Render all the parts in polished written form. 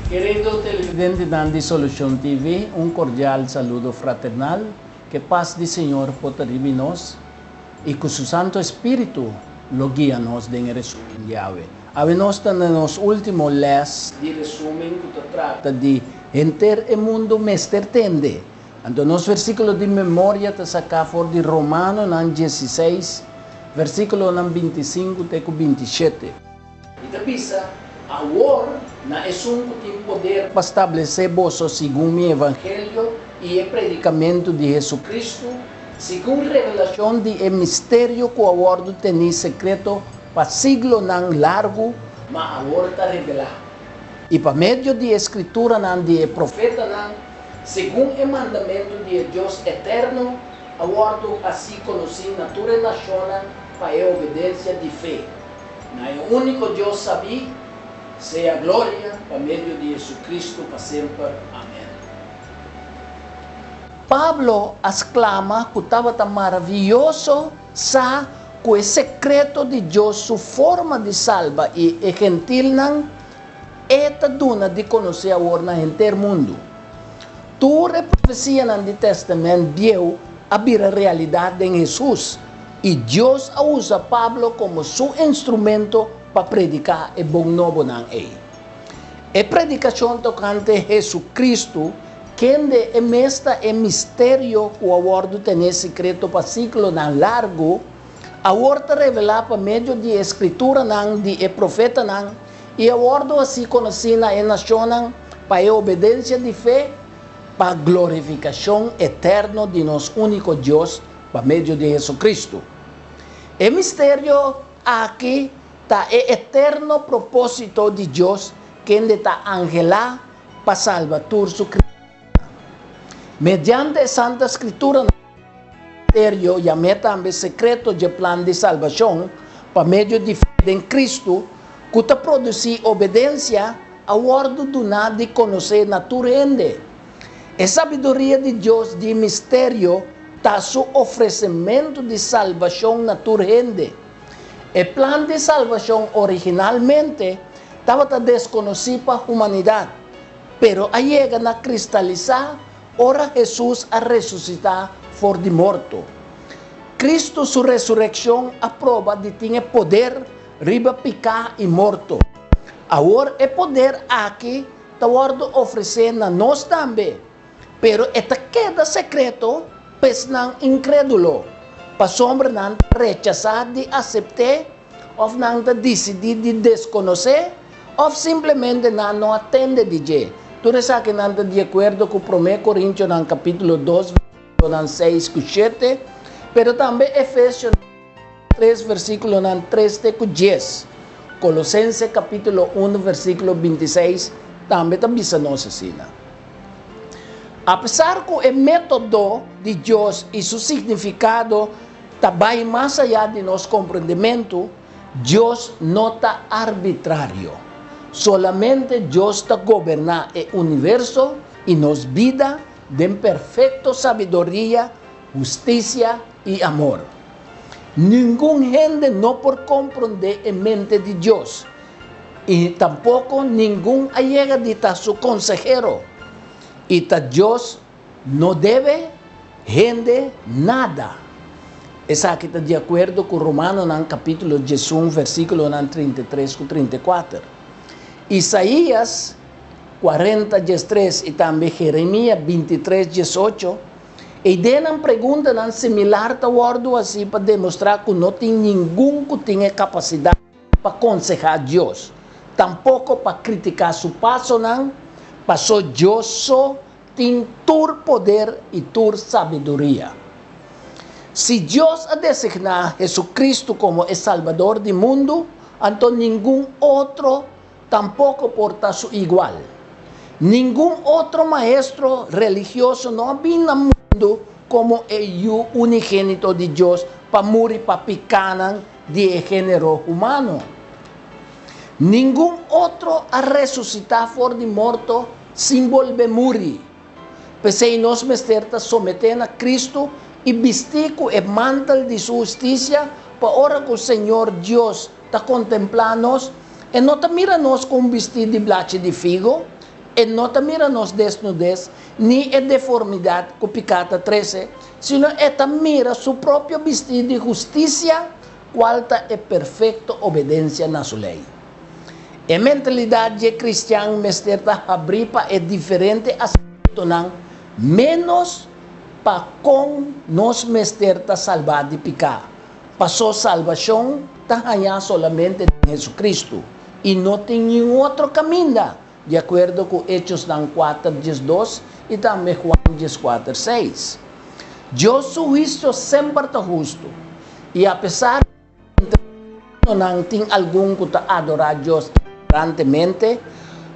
Kerido televidentenan di Solucion TV, un cordial saludo fraternal. Ke pas di Señor por ta riba nos y cu su Santo Espíritu lo guia nos den e resumen di awe. Awe nos ta na nos ultimo les di resumen cu ta trata di Henter e mundo mester tende. Anto nos versiculo di memoria ta saca for di Romanonan 16, versiculonan 25 te cu 27. I ta bisa, Awor, na esun ku tin poder pa stablesé boso segun mi evangelio i e predikamentu di Hesukristu, segun revelashon di e misterio ku a wòrdu tení sekreto pa siglonan largu, ma awor ta revelá, i pa medio di e skrituranan di e profetanan, segun e mandamentu di e Dios eterno, a wòrdu hasí konosí na tur e nashonnan pa e obedensia di fe. Na e úniko Dios sabí, sea gloria pa medio di Jesucristo pa semper. Amèn. Pablo a sklama ku tabata maravioso sa ku e sekreto di Dios su forma di salba i e gentilnan e ta duna di konosé awor na henter mundu. Tur e profesianan di Tèstamènt Bieu a bira realidat den Hesus, i Dios a usa Pablo komo su instrumento pa prediká e bon nobonan ei. E predikashon tokante Hesukristu, kende e mes ta e misterio ku a wòrdu tené sekreto pa siglonan largu, awor ta revelá pa medio di e skrituranan di e profetanan i a wòrdu hasí konosí na e nashonnan pa e obedensia di fe, pa glorifikashon eterno di nos úniko Dios pa medio di Hesukristu. E misterio aki ta e eterno propósito di Dios kende ta anhelá pa salba tur su kriaturanan. Mediante e Santa Skrituranan, misterio yam'é tambe sekreto dje plan di salbashon pa medio di fe den Kristu ku ta produsí obedensia a wòrdu duná di konosé na tur hende. E sabiduria di Dios di misterio ta su ofresementu di salbashon na tur hende. E plan di salbashon originalmente tabata deskonosí pa humanidat, pero a yega na kristalisá ora Hesus a resusitá for di morto. Kristu su resurekshon a proba di tin e poder riba piká i morto. Awor e poder aki ta wòrdu ofresé na nos tambe, pero e ta keda sekreto pa esnan inkrédulo, pasobra nan ta rechasá di asept'é òf nan ta disidí di deskonos'é òf simplemente nan no a tende di dje. Tur esakinan ta di akuerdo ku Promé Korintionan kapítulo 2 versíkulonan 6 ku 7, pero tambe Efesionan 3 versíkulonan 3 te ku 10. Kolosense kapítulo 1 versíkulo 26 tambe ta bisa nos asina. Apesar ku e método di Dios i su signifikado ta bai mas ayá di nos komprendementu, Dios no ta arbitrario. Solamente Dios ta goberná e universo i nos bida den perfekto sabiduria, hustisia i amor. Ningun hende no por komprondé e mente di Dios, i tampoko ningun a yega di ta su konsehero. I ta Dios no debe hende nada. Esaki ta di akuerdo ku Romanonan kapítulo 11 versíkulonan 33 ku 34. Isaías 40 13 i tambe Jeremías 23 18, e ideanan preguntanan similar ta wòrdu hasí pa demostrá ku no tin ningun ku tin e kapasidat pa konsehá Dios, tampoko pa kritiká su pasonan, pasó Dios so tin tur poder i tur sabiduria. Si Dios a designá Hesukristu komo e Salbador di mundu, anto ningun otro tampoko por ta su igual. Ningun otro maestro religioso no a bin na mundu komo e Yu unigénito di Dios pa muri pa pikánan di e género humano. Ningun otro a resusitá for di morto sin bolbe muri. P'esei nos mester ta someté na Kristu i bistí ku e mantel di su hustisia pa ora ku Señor Dios ta kontemplá nos, e no ta mira nos ku un bistí di blachi di figo. E no ta mira nos desnudes ni e deformidat ku piká ta trese, sino e ta mira su propio bistí di hustisia, kual ta e perfekto obedensia na su lei. E mentalidat dje kristian mester ta habrí pa e diferente aspektonan ménos pa kon nos mester ta salbá di piká, pasó salbashon ta hañá solamente den Hesukristu i no tin niun otro kaminda, di akuerdo ku Hechosnan kuater 12 i tambe Juan 14 seis. Dios su huisio semper ta hustu, i apesar ku entre nan tin algun ku ta adorá Dios ignorantemente,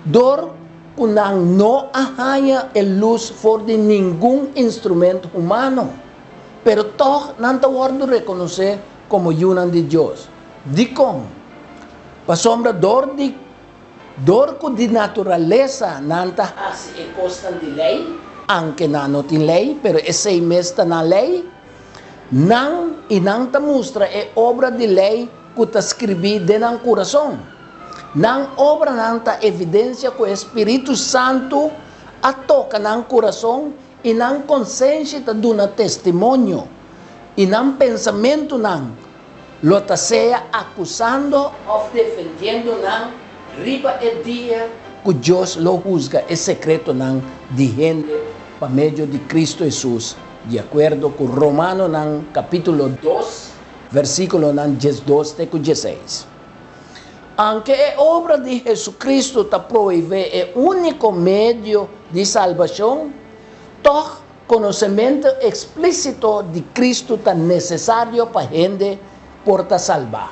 dor ku nan no a haña e lus for di ningun instrument humano, pero tòg nan ta wòrdu rekonosé komo yunan di Dios. Dikon? Pasobra dor di dor ku di naturalesa nan ta hasi e kosnan di lei, anke nan no tin lei, pero esei mes ta nan lei, nan i nan ta mustra e obra di lei ku ta skribí den nan kurason. Nan obranan ta evidensia ku e spiritu santu a toka nan kurason i nan konsenshi ta duna testimonio, i nan pensamentunan lo ta sea akusando òf defendiendo nan riba e dia ku Dios lo husga e sekretonan di hende pa medio di Kristu Hesus, di akuerdo ku Romanonan kapítulo 2, versíkulonan 12 te ku 16. Anke e obra di Hesukristu ta prohibé e úniko medio di salbashon, tòg konosementu eksplísito di Kristu ta nesesario pa hende por ta salbá.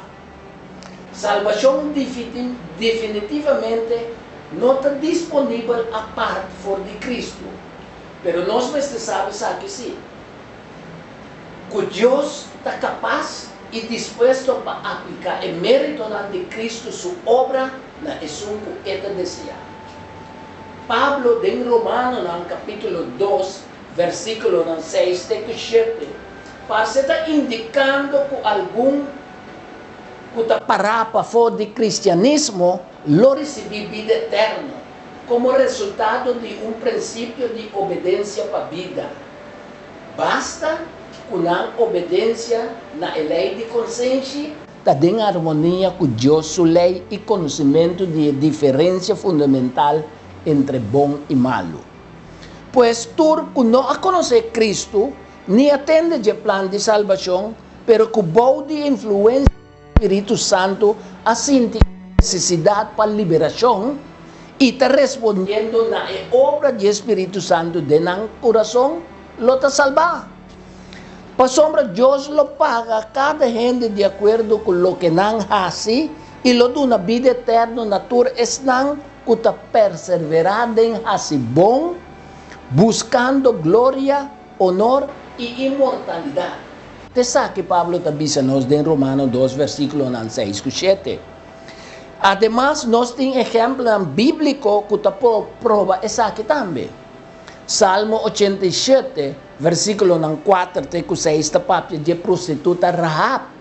Salbashon definitivamente no ta disponibel apart for di Kristu, pero nos mester sabi esaki sí, ku Dios ta kapas i dispuesto pa apliká e méritonan di Kristu su obra na esun ku e ta deseá. Pablo den Romanonan kapítulo 2, versíkulonan 6 te ku 7, parse ta indikando ku algun ku ta pará pafó di kristianismo lo risibí bida eterno komo resultado di un prinsipio di obedensia pa bida. Basta ku nan obedensia na e lei di konsenshi ta den armonia ku Dios su lei i konosementu di e diferensia fundamental entre bon i malu. Pues tur ku no a konosé Kristu ni a tende dje plan di salbashon, pero ku bou di influensia di spiritu santu a sinti e nesesidat pa liberashon i ta respondiendo na e obra dje spiritu santu den nan kurason, lo ta salbá. Pasobra Dios lo paga kada hende di akuerdo ku loke nan hasi i lo duna bida eterno na tur esnan ku ta perseverá den hasi bon, buskando gloria, onor i inmortalidat. T'esaki Pablo ta bisa nos den Romano 2 versíkulonan 6 ku 7. Ademas, nos tin ehèmpelnan bíbliko ku ta por proba esaki tambe. Salmo 87, versíkulonan 4 te ku 6 ta papia dje prostituta Rahab,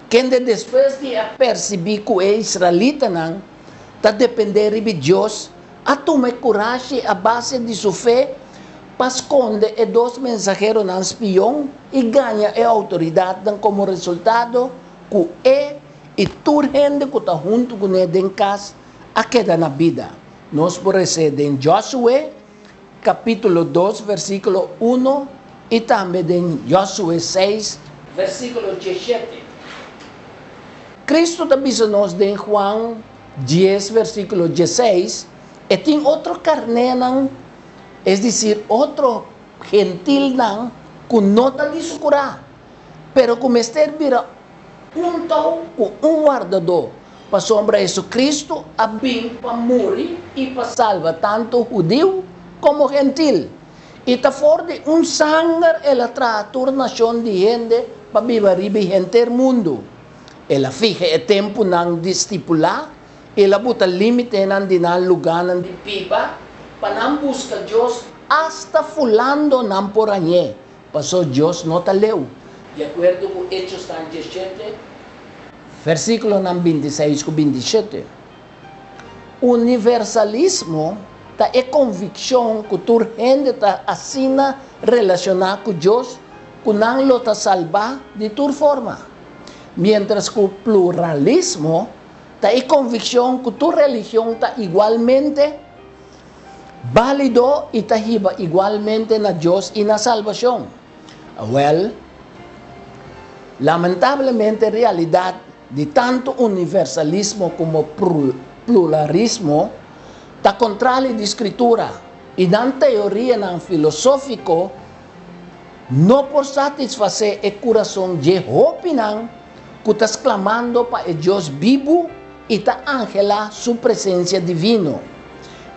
kende despues di a persibí ku e israelitanan ta dependé riba Dios, a tuma e kurashi a base di su fe pa skonde e dos mensaheronan spion i gaña e outoridatnan komo resultado ku e i tur hende ku ta huntu kuné den kas a keda na bida. Nos por resé den Josué kapítulo 2 versíkulo 1 i tambe den Josué 6 versíkulo 17. Kristu ta bisa nos den Juan 10 versíkulo 16, e tin otro karnénan, es desir, otro gentilnan ku no ta di su kurá, pero ku mester bira un tou ku un wardadó, pasobra Hesukristu a bin pa muri i pa salba tantu hudiu komo gentil, i ta for di un sanger el a traha tur nashon di hende pa biba riba henter mundu. El a fiha e tempunan di stipulá, el a buta límitenan di nan lugánan di biba, pa nan buska Dios asta fulando nan por hañ'é, pasó Dios no ta leu. Di akuerdo ku Hechosnan 17, versíkulonan 26 ku 27, universalismo. ta e konvikshon ku tur hende ta asina relashoná ku Dios ku nan lo ta salbá di tur forma, miéntras ku pluralismo ta e konvikshon ku tur religion ta igualmente bálido i ta hiba igualmente na Dios i na salbashon. Awèl, lamentablemente realidat di tantu universalismo komo pluralismo ta kontrali di Skritura i nan teorianan filosófiko no por satisfasé e kurason dje hopinan ku ta sklamando pa e Dios bibu i ta anhelá su presensia divino.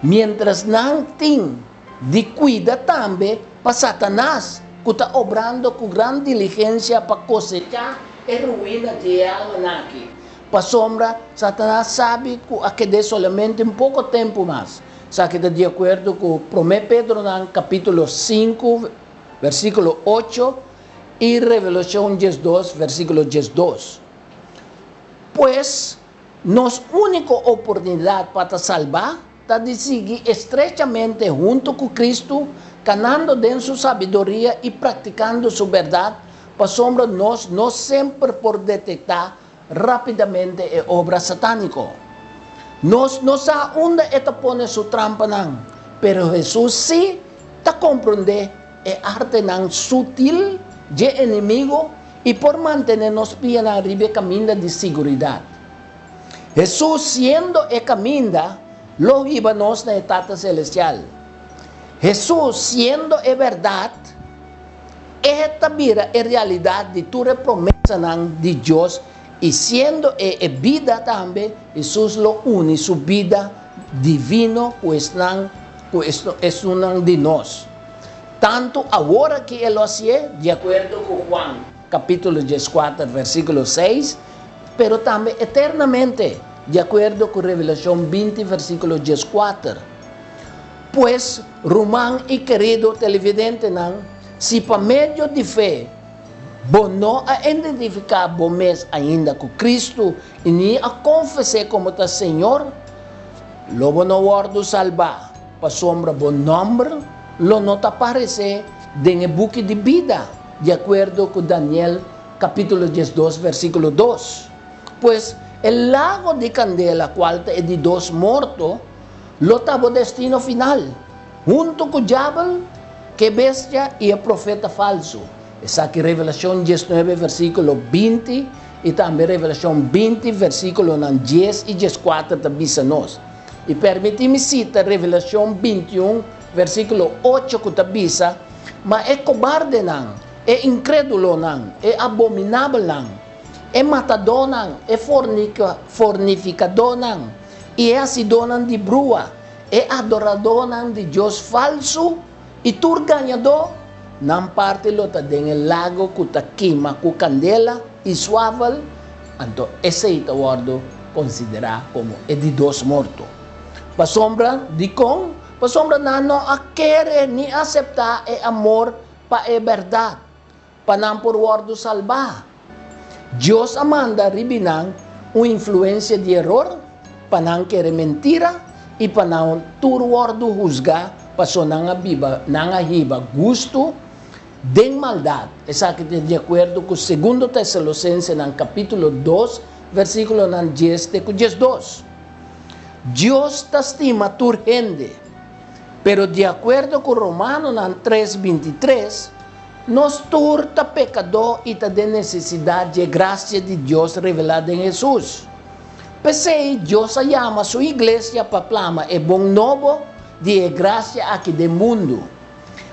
Miéntras nan tin di kuida tambe pa Satanas ku ta obrando ku gran diligensia pa kosechá e ruina dje e almanan aki, pasobra Satanas sabi ku a ked'é solamente un poko tempu mas. Esaki ta di akuerdo ku Promé Pedronan kapítulo sinku, versíkulo ocho i Revelashon 12, versíkulo 12. Pues, nos úniko oportunidat pa ta salbá ta di sigui estrechamente huntu ku Kristu, kanando den su sabiduria i praktikando su bèrdat, pasobra nos no semper por detektá rápidamente e obra satániko. Nos no sa unda e ta pone su trampanan, pero Hesus sí ta komprondé e artenan sutil dje enemigo i por mantené nos pianan riba e kaminda di siguridat. Hesus, siendo e kaminda, lo hiba nos na e Tata Selestial. Hesus, siendo e bèrdat, e ta bira e realidat di tur e promesanan di Dios i siendo e e bida tambe, Hesus lo uni su bida divino ku esnan ku esunnan di nos. Tantu awor aki e lo hasié, di akuerdo ku Juan kapítulo 14 versíkulo 6, pero tambe eternamente, di akuerdo ku Revelashon 20 versíkulo 14. Pues, ruman i kerido televidentenan, si pa medio di fe bo no a identifiká bo mes ainda ku Kristu i ni a konfes'é komo ta Señor, lo bo no wòrdu salbá, pasobra bo nòmber lo no ta paresé den e buki di bida, di akuerdo ku Daniel kapítulo 12 versíkulo 2. Pues, e lago di kandela, kual ta e di dos morto, lo ta bo destino final, huntu ku Diabel, ku e bestia i e profeta falsu. Esaki Revelashon 19 versíkulo 20 i tambe Revelashon 20 versíkulonan 10 i 14 ta bisa nos. I permití mi sita Revelashon 21 versíkulo 8 ku ta bisa, Ma e kobardenan, e inkrédulonan, e abominabelnan, e matadónan, e fornifikadónan i e hasidónan di brua, e adoradónan di dios falsu i tur gañadó, nan parti lo ta den e lago ku ta kima ku kandela i suavel, anto esei ta wòrdu konsiderá komo e di dos morto. Pasobra, dikon? Pasobra nan no a kere ni aseptá e amor pa e bèrdat, pa nan por wòrdu salbá. Dios a manda riba nan un influensia di eror pa nan kere mentira i pa nan tur wòrdu husgá paso nan a biba nan a hiba gustu den maldat. Esaki ta di akuerdo ku Segundo Tesalosensenan kapítulo 2 versíkulonan 10 te ku 12. Dios ta stima tur hende, pero di akuerdo ku Romanonan 3, 23, nos tur ta pekadó i ta den nesesidat dje grasia di Dios revelá den Hesus. P'esei, Dios a yama su iglesia pa plama e bon nobo di e grasia aki den mundu,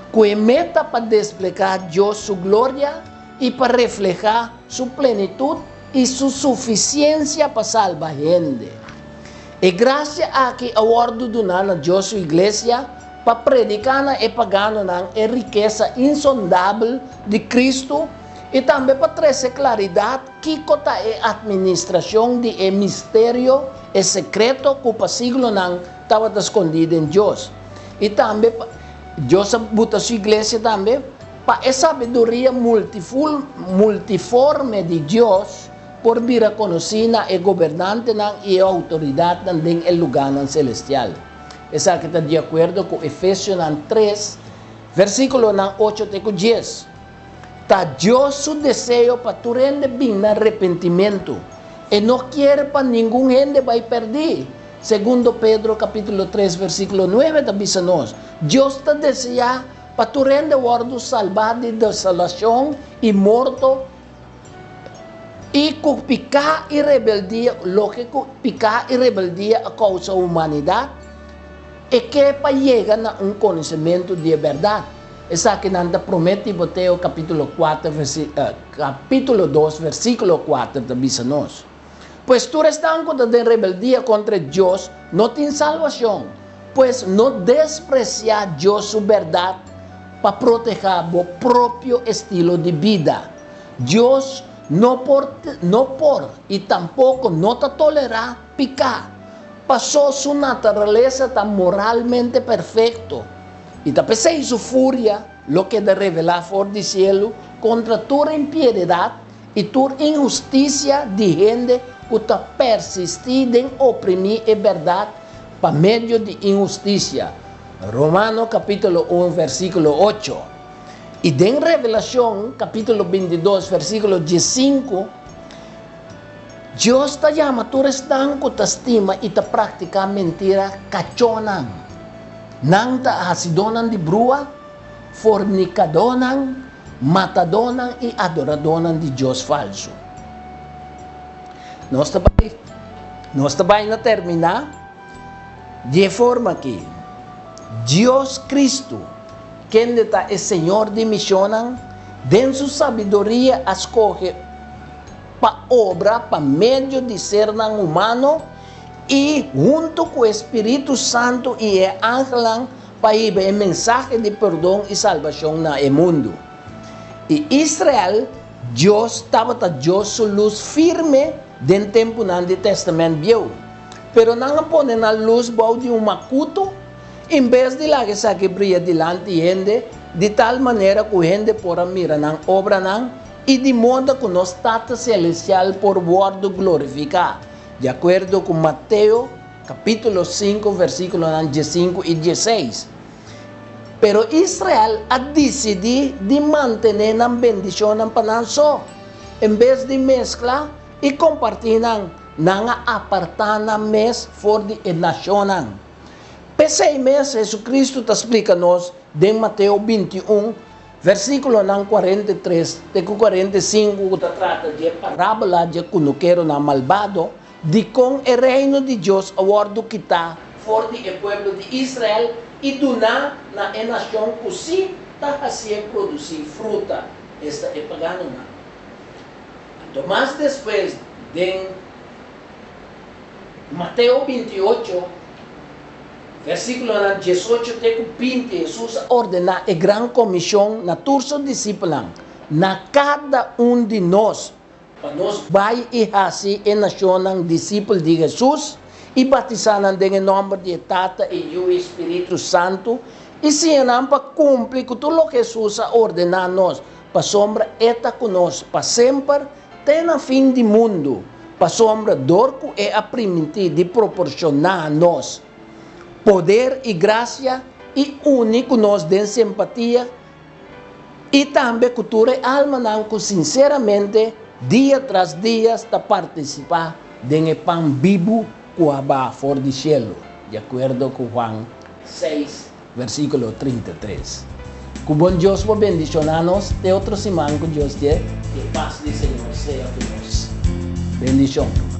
ku e meta pa desplegá Dios su gloria i pa reflehá su plenitut i su sufisiensia pa salba hende. E grasia aki a wòrdu duná na Dios su iglesia pa prediká na e paganonan e rikesa insondabel di Kristu i tambe pa trese klaridat kiko ta e atministrashon di e misterio, e sekreto ku pa siglonan tabata skondí den Dios. I tambe pa Dios a buta su iglesia tambe pa e sabiduria multiforme di Dios por bira konosí na e gobernantenan i e outoridatnan den e lugánan selestial. Esaki ta di akuerdo ku Efesionan 3, versíkulonan 8 te ku 10. Ta Dios su deseo pa tur hende bin na repentimentu. E no kier pa ningun hende bai pèrdí. Segundo Pedro kapítulo 3 versíkulo 9 ta bisa nos, Dios ta deseá pa tur hende wòrdu salbá di desolashon i morto i ku piká i rebeldia, loke ku piká i rebeldia a kousa humanidat, e ke pa yega na un konosementu di e bèrdat. Esakinan ta Promé Timoteo kapítulo 4 kapítulo 2 versíkulo 4 ta bisa nos. Pues tur esnan ku ta den rebeldia kontra Dios no tin salbashon. Pues no despresiá Dios su bèrdat pa protehá bo propio estilo di bida. Dios no por no por i tampoko no ta tolerá piká, pasó su naturalesa ta moralmente perfekto. I ta p'esei su furia lo keda revelá for di sielu kontra tur impiededat i tur inhustisia di hende ku ta persistí den oprimí e bèrdat pa medio di inhustisia. Romano kapítulo 1 versíkulo 8. I den Revelashon kapítulo 22 versíkulo 15, Dios ta yama tur esnan ku ta stima i ta praktiká mentira kachónan. Nan ta hasidónan di brua, fornikadónan, matadónan i adoradónan di dios falsu. Nos ta bai, nos ta bai na terminá di e forma akí, Dios Kristu, kende ta e Señor di mishonnan, den su sabiduria a skohe pa obra pa medio di sernan humano i huntu ku e Spiritu Santu i e angelnan pa hiba e mensahe di perdon i salbashon na e mundu. I Israel, Dios tabata Dios su lus firme den tempunan di Tèstamènt Bieu. Pero nan a pone nan lus bou di un makutu en bes di laga esaki bria dilanti hende di tal manera ku hende por a mira nan obranan i di moda ku nos Tata Selestial por wòrdu glorifiká, di akuerdo ku Mateo kapítulo 5 versíkulonan 15 i 16. Pero Israel a disidí di mantené nan bendishonnan pa nan so. En bes di meskla i kompartí nan, nan a apartá nan mes for di e nashonnan. P'esei mes Hesukristu ta splika nos den Mateo 21, versíkulonan 43 te ku 45 ku ta trata dje parábola dje kunukeronan malbado, dikon e Reino di Dios a wòrdu kitá for di e pueblo di Israel i duná na e nashon ku sí ta hasié produsí fruta, esta e paganonan. Anto mas despues den Mateo 28, versíkulonan 18 te ku 20, Hesus a ordená e gran komishon na tur su disipelnan, na kada un di nos, pa nos bai i hasi e nashonnan disipel di Hesus i batisá nan den e nòmber di e Tata, e Yu i e Spiritu Santu, i siña nan pa kumpli ku tur loke Hesus a ordená nos, pasobra e ta ku nos pa semper te na fin di mundu, pasobra dor ku e a primintí di proporshoná nos poder i grasia i uni ku nos den simpatia i tambe ku tur e almanan ku sinseramente dia tras dia ta partisipá den e pan bibu ku a baha for di shelu, di akuerdo ku Juan 6, versíkulo 33. Ku bon Dios por bendishoná nos te otro siman ku Dios dje. E pas di Señor sea ku nos. Bendishon.